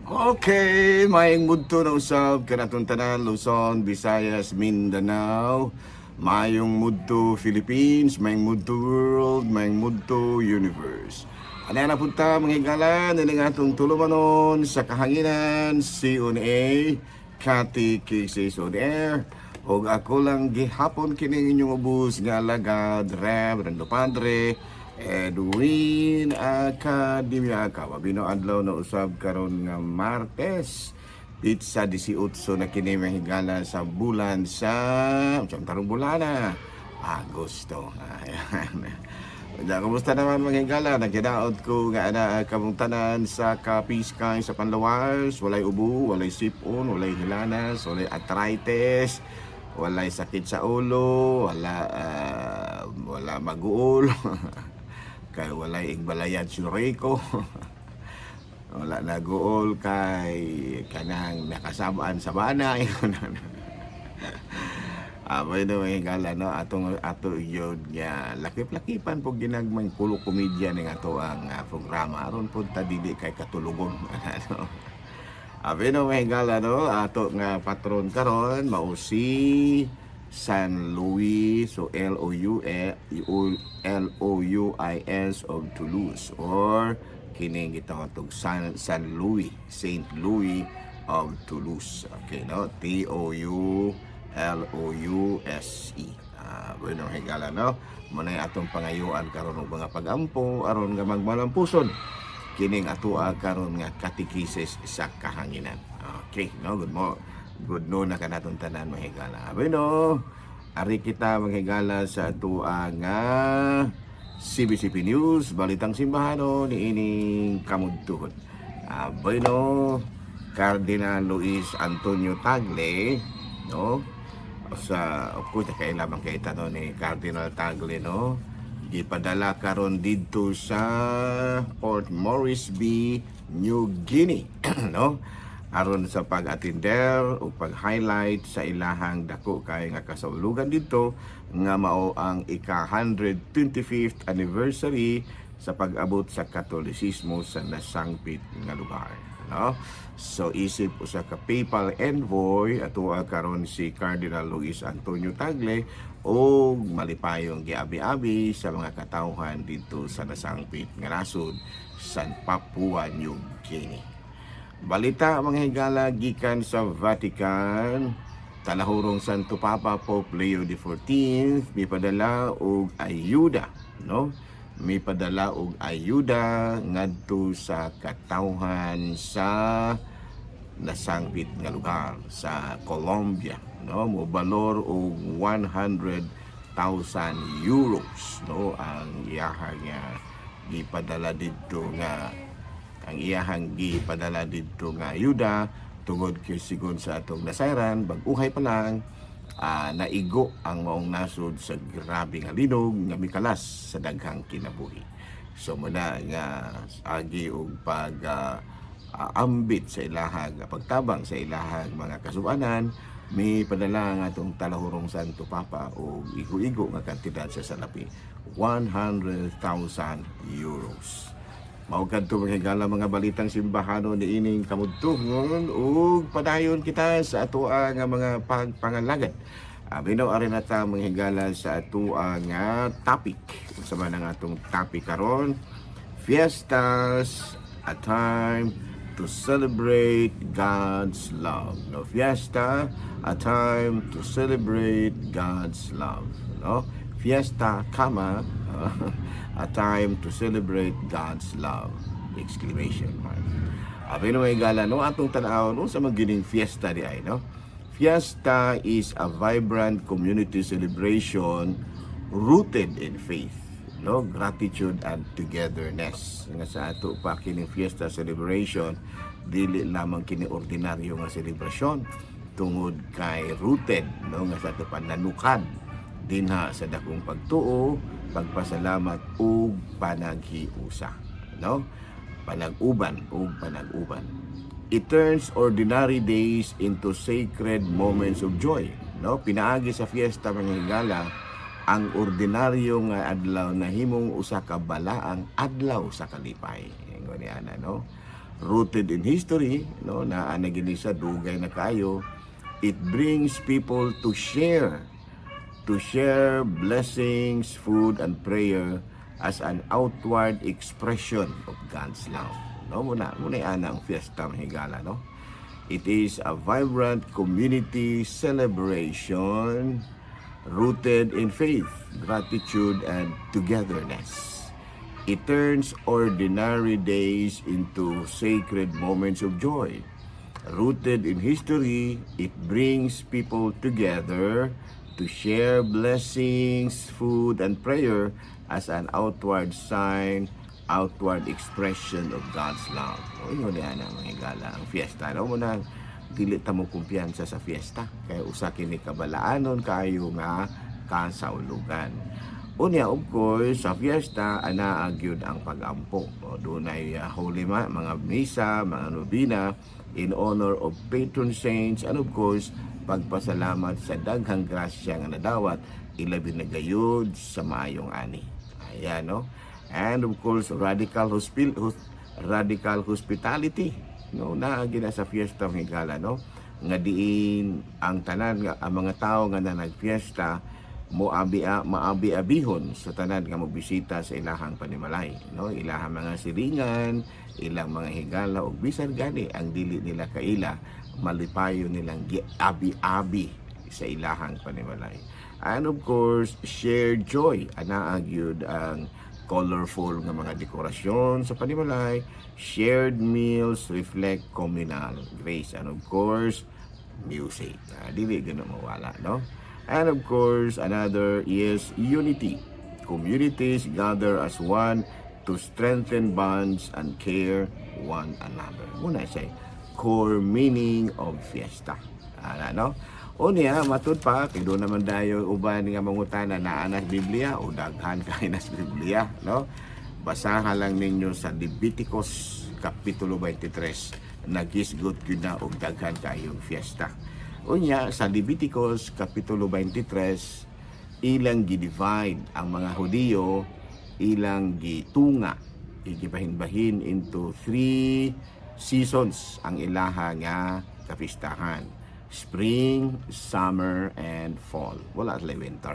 Okay, maayong mudto na usab kanatong tanan, Luzon, Visayas, Mindanao. Maayong mudto, Philippines, maayong mudto, world, maayong mudto, universe. Ano na punta, mga higala, nining atong tulumanon sa kahanginan, CONA, Catechesis on Air. Og ako lang gihapon kining inyong ubos nga alagad, Reverendo Padre Edwin Academia. Kababino adlaw na usab karon nga Martes. Petsa 18 na kini, mga higala, sa bulan sa unsang tarong bulana, Agosto. Ayan. Unya, kumusta naman, mga higala? Nagkinaot ko nga ana kamong tanan sa kapiskay sa panlawas, walay ubo, walay sipon, walay hilanas, walay arthritis, walay sakit sa ulo, wala maguol. Kay walay igbalayad si Rico. Wala naguol kay kanang nakasabaan sa bana. Bueno, mga higala, no, atong ato yun nga lakip-lakipan po ginagmay pulo komedya ning ato ang programa aron po ta dili kay katulugon, ano. Bueno, mga higala, no, ato nga patron karon mao si San Luis, so L O U E L O U I S of Toulouse or kining gitawag tog San Louis, Saint Louis of Toulouse. Okay, no? Toulouse. Bueno, higala, no? Muna atong pangayuan karon og mga pagampo aron nga magmalampuson kining atoa karon nga katekisis sa kahanginan. Okay, no? Good mo. Good no na kanatong tanan, mga higala. Bueno, ari kita, mga higala, sa atoa nga CBCP News, Balitang Simbahano niining kamudtuhon. Bueno, Cardinal Luis Antonio Tagle, no? Sa of course kailangan kay no ni Cardinal Tagle, no? Gipadala karon didto sa Port Moresby, New Guinea, no? Aron sa pag-atender o pag-highlight sa ilahang dako kay nga kasaulugan didto nga mao ang ika-125th anniversary sa pag-abot sa Katolisismo sa nasangpit nga lugar, no? So isip usa ka papal envoy ato karon si Cardinal Luis Antonio Tagle og malipayong giabi-abi sa mga katawhan didto sa nasangpit nga nasod sa Papua New Guinea. Balita, mga higala, gikan sa Vatican, Talahurong Santo Papa Pope Leo XIV mipadala og ayuda, no? Mipadala og ayuda ngadto sa katawhan sa nasangpit nga lugar sa Colombia, no? Mobalor og €100,000, no, ang iyahang gipadala didto nga ayuda tungod kay sigon sa atong nasayran, bag-uhay pa lang naigo ang maong nasod sa grabe nga linog nga mikalas sa daghang kinabuhi. So muna nga agi og pag ambit sa ilahang pagtabang sa ilahang mga kasubanan, may padala nga atong Talahurong Santo Papa og igo-igo nga kantidad sa salapi, €100,000. Mao kadto, mga higala, mga balitang simbahano ni ining kamudtuhon ug padayon kita sa atoa nga mga pagpangalagad. Binaw ari na ta, mga higala, sa atoa nga topic. Unsa man ang atong topic karon? Fiestas, a time to celebrate God's love. No, fiesta, a time to celebrate God's love. No? Fiesta, comma, a time to celebrate God's love. Exclamation mark. Abi no, may gala, no, atong tan-awon unsa man gining fiesta di ay, no? Fiesta is a vibrant community celebration rooted in faith, no, gratitude and togetherness. Nga sa ato pa kining fiesta celebration, dili lamang kini ordinaryo nga selebrasyon tungod kay rooted, no, nga sa ato pa nanukad dinha sa dakong pagtuo, pagpasalamat ug panaghiusa, no? Panag-uban ug panag-uban. It turns ordinary days into sacred moments of joy, no? Pinaagi sa fiesta, mga higala, ang ordinaryo nga adlaw nahimong usa ka balaang adlaw sa kalipay. Ingon ni ana, no? Rooted in history, no, naa na gini sa dugay na kayo. It brings people to share blessings, food, and prayer as an outward expression of God's love. No, muna ana ang fiesta, mga higala, no? It is a vibrant community celebration rooted in faith, gratitude, and togetherness. It turns ordinary days into sacred moments of joy. Rooted in history, it brings people together to share blessings, food, and prayer as an outward sign, outward expression of God's love. O, ingon niya na, mga higala, ang fiesta. No, muna, dili ta mo kumpiyansa sa fiesta. Kaya usa kini kabalaanon kayo nga kasaulugan. Unya, of course, sa fiesta, anaa gyud ang pagampo. O, dunay holy mga misa, mga nobina, in honor of patron saints, and of course, pagpasalamat sa daghang grasya nga nadawat, ilabi na gayud sa maayong ani. Ayan, no? And of course, radical hospitality. No, naa gina sa fiesta, mga higala, no? Nga diin ang tanan nga ang mga tao nga na nagfiesta mo abi maabi-abihon sa tanan nga mobisita sa ilahang panimalay, no, ilahang mga silingan, ilang mga higala ug bisan gani ang dili nila kaila, malipayon nilang giabi-abi sa ilahang panimalay. And of course, shared joy. Anaa gyud ang colorful nga mga dekorasyon sa panimalay. Shared meals reflect communal grace. And of course, music. Dili gano mawala, no? And of course, another is unity. Communities gather as one to strengthen bonds and care one another. Muna siya core meaning of fiesta. Ana, no? Unya, matud pa, kay doon naman dayo uban nga mangutana, naa na sa Biblia o daghan kay na sa Biblia, no? Basahan lang ninyo sa Leviticus Kapitulo 23, nagisgot gyud na og daghan kayong fiesta. Unya, sa Leviticus Kapitulo 23, ilang gi-divide ang mga Hudiyo, ilang gitunga, igibahin-bahin into three seasons ang ilaha nga kapistahan. Spring, summer, and fall. Wala sila winter.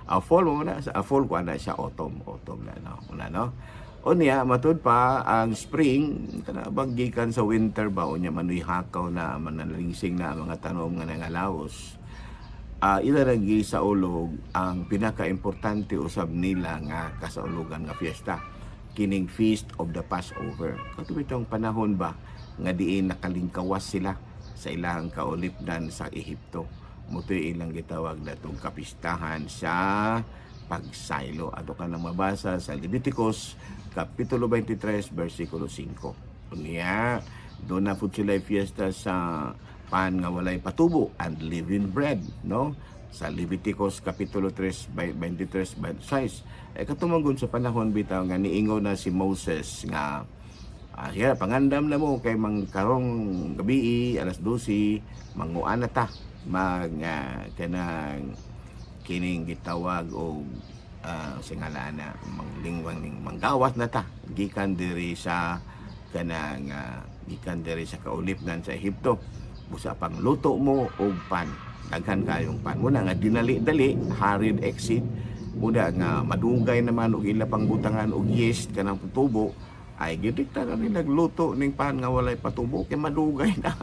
Fall mo na, sa fall ko na siya autumn, autumn na, no. Una, no. Unya, matud pa ang spring kana bang gikan sa winter ba, unya manoy hakaw na, manalingsing na ang mga tanom nga nangalawos. Ila lagi sa ulog ang pinaka-importante usab nila nga kasaulugan nga fiesta, kining Feast of the Passover. Kato bitong panahon ba nga diin nakalingkawas sila sa ilang kaulipdan sa Ehipto. Mutoy ilang gitawag na itong kapistahan sa pagsaylo. Ato ka nang mabasa sa Leviticus Kapitulo 23 versikulo 5. Unya, doon na po sila fiesta sa pan nga walay patubo, unleavened bread, no? Sa Leviticus Kapitulo 3 by 23 by 6. Eh katumanggon sa panahon bitaw nga niingon na si Moses nga siya, pangandam na mo kay mang karong gabi alas 12 manguan na ta mag kanang kining gitawag og singalaan na manglingwang ning manggawas na ta gikan diri sa kanang gikan diri sa kaulipnan sa Ehipto, busa pang luto mo og pan, daghan kayong pan. Muna nga dinali-dali, hurried exit muna nga madugay naman og ila pang butangan og yeast kanang tubo, ay gidikta na rin nagluto ning pan nga walay patubo kay madugay na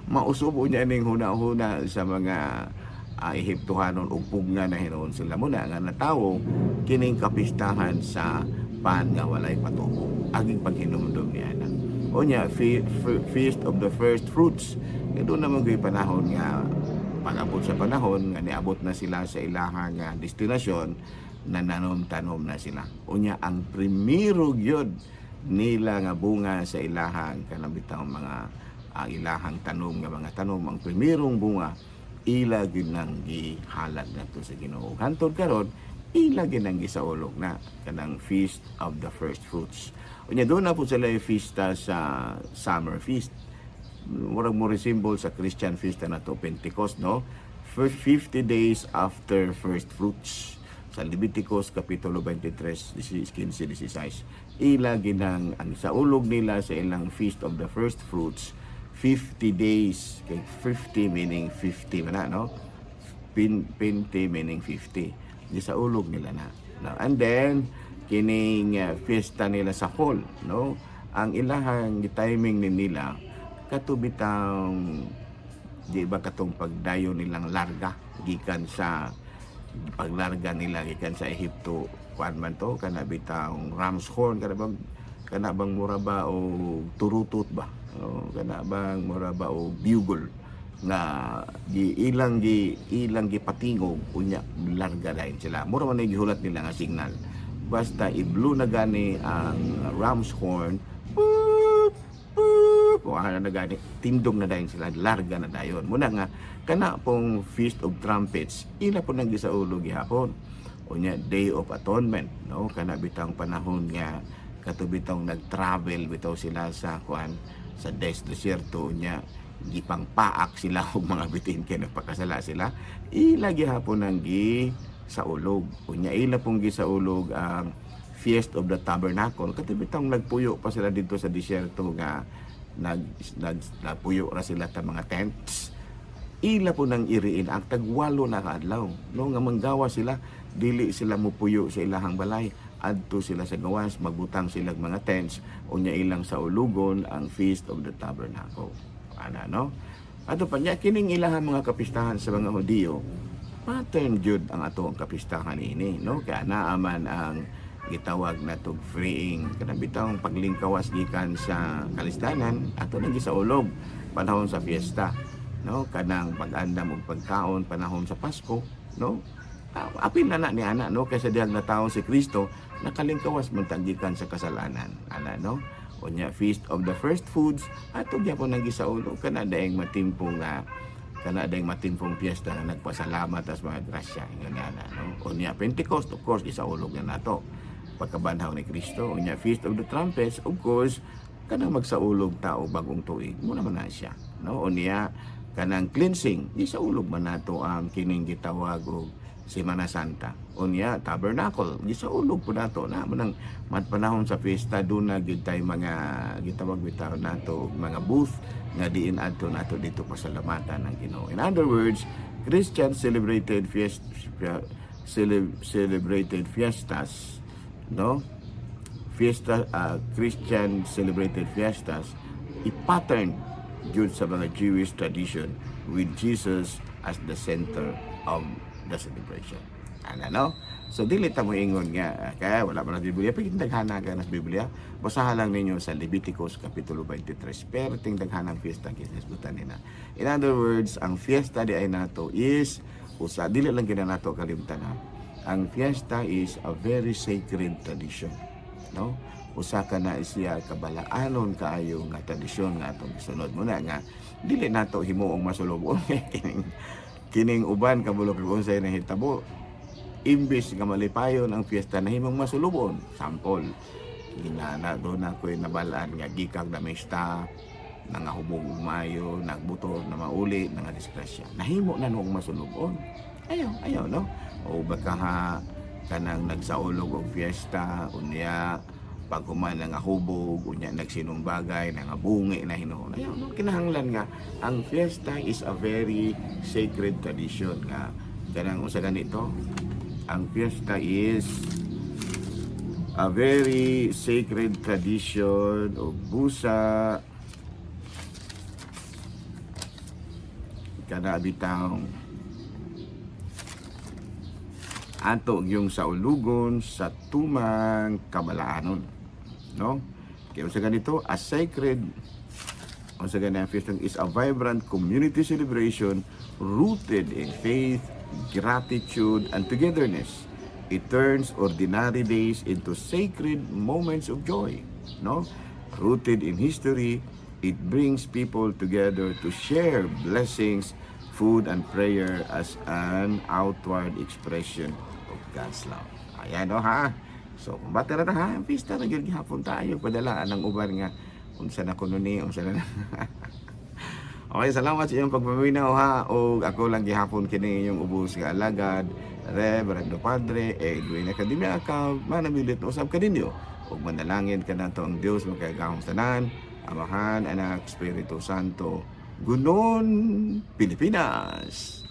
mausubo niya ning huna-huna sa mga Ehiptohanon ug pugna na hinuon sila. Muna nga natawo kining kapistahan sa pan nga walay patubo, aging paghinumdom niya na. Unya, Feast of the First Fruits. Kay doon naman ko'y panahon nga pag-abot sa panahon nga niabot na sila sa ilahang nga destinasyon, nananom-tanom na sila. Unya, ang primero gyud nila nga bunga sa ilahang kanang bitaw mga ilahang tanom nga mga tanom, ang primerong bunga ila gyud nang gihalad ngadto sa Ginoo. Hantod karon ila gyud nang gisaulog na kanang Feast of the First Fruits. Unya, doon na po sila yung fiesta sa summer feast, murag mo resemble sa Christian feast na to, Pentecost, no? First 50 days after first fruits. Sa Leviticus Kapitulo 23, 15, 16, ila ginang ang saulog nila sa ilang Feast of the First Fruits, 50 days, kay 50 meaning 50 man na, no? 20 meaning 50. Di sa ulog nila na, no? And then kining fiesta nila sa hall, no, ang ilahang timing ni nila kato bitang, di ba, katong pagdayo nilang larga gikan sa paglarga nila gikan sa Ehipto, kuan man to, kana bitang ram's horn, kana bang mura ba o turutot ba o kana bang mura ba o bugle nga gi ilang gipatingog, unya larga dayon sila. Mura man ay gihulat nila nga signal. Basta i-blow na gani ang ram's horn, boop boop, wala na gani, tindog na dayon sila, larga na dayon. Muna nga kana pong Feast of Trumpets, ila po nang gisaulog gihapon. Unya Day of Atonement, no, kana bitang panahon nga kato bitang nag-travel bitaw sila sa kuan, sa desierto, unya gipangpaak sila og mga bitin kay nagpakasala sila, ila gihapon ang gi saulog. Unya ila pong gisaulog ang Feast of the Tabernacle, kato bitang nagpuyo pa sila dito sa desierto nga nag, nag nagpuyo ra sila ta mga tents, ila po nang iriin ang tagwalo na kaadlaw, no, nga manggawa sila, dili sila mupuyo sa ilahang balay, adto sila sa gawas, magbutang sila og mga tents, unya ilang saulugon ang Feast of the Tabernacle ana, no? Ato pa niya kining ilahang mga kapistahan sa mga Hudiyo, pattern jud ang ato ang kapistahan ini, no? Kaya naaman ang gitawag na tog freeing, kanang bitawng paglingkawas gikan sa kalisdanan, ato nang gisaulog panahon sa fiesta, no, kanang pag-andam og pagkaon panahon sa Pasko, no? Ah, apil na na ni ana, no, kaysa dihang natawo si Kristo, nakalingkawas man ta gikan sa kasalanan ana, no? Unya Feast of the First Foods, ato gyapon nang gisaulog, kana daing matimpong piyesta nga nagpasalamat tas mga grasya ingon ana, no? Unya Pentecost, of course, gisaulog na nato pagkabanhaw ni Kristo. Unya Feast of the Trumpets, of course, kanang magsaulog tao bagong tuig mo naman na siya, no? Unya kanang cleansing, gisaulog man nato ang kining gitawag og Semana Santa. Unya Tabernacle, gisaulog po nato na manang panahon sa fiesta, doon na gyud tay mga gitawag bitaw nato og mga booth nga diin adto nato dito pasalamatan ang Ginoo. In other words, Christians celebrated fiestas, no, fiesta, Christian celebrated fiestas i-pattern jud sa mga Jewish tradition with Jesus as the center of the celebration. Ana, no? So dili ta mo ingon nga kaya wala man ang Biblia, pero daghana ka na sa Biblia. Basahan lang ninyo sa Leviticus Kapitulo 23. Pero ting daghanang fiesta gisgutan nila. In other words, ang fiesta di ay nato is usa, dili lang gina nato kalimtan ha. Ang fiesta is a very sacred tradition, no? Usa ka na siya kabalaanon kaayo nga tradisyon nga atong gisunod mo na nga dili nato himuong masulubon. Kining uban kabalo kag unsay nahitabo, imbes nga malipayon ang fiesta, nahimong masulubon. Sample, ginana doon na ko'y nabalaan nga gikag na mista, nangahubog og maayo, nagbuto na mauli, nga disgrasya, nahimo na noong masulubon. Ayaw, ayaw, no? O baka ha, kanang nagsaulog og fiesta, unya paghuman nga hubog, unya nagsinumbagay, nangabungi na hinuon. Ayaw, no? Kinahanglan nga ang fiesta is a very sacred tradition nga kanang usa ganito, ang fiesta is a very sacred tradition o busa kada bitang ato yung saulugon sa tumang kabalaanon, no? Kaya sa ganito, a sacred, unsa gani ang fiesta is a vibrant community celebration rooted in faith, gratitude, and togetherness. It turns ordinary days into sacred moments of joy, no? Rooted in history, it brings people together to share blessings, food, and prayer as an outward expression of God's love. Ayan, no, ha? So, kung bata na ta, ha, pista na gyud gihapon tayo, padala ang uban nga unsa na kuno ni, unsa na. Okay, salamat sa inyong pagpaminaw ha. O ako lang gihapon kini inyong ubos nga alagad, Reverendo Padre Edwin Academia, manamilit usab kaninyo. Ug manalangin kanato ang Dios makagagahom tanan, Amahan, Anak, Espiritu Santo. Gunon, Pilipinas.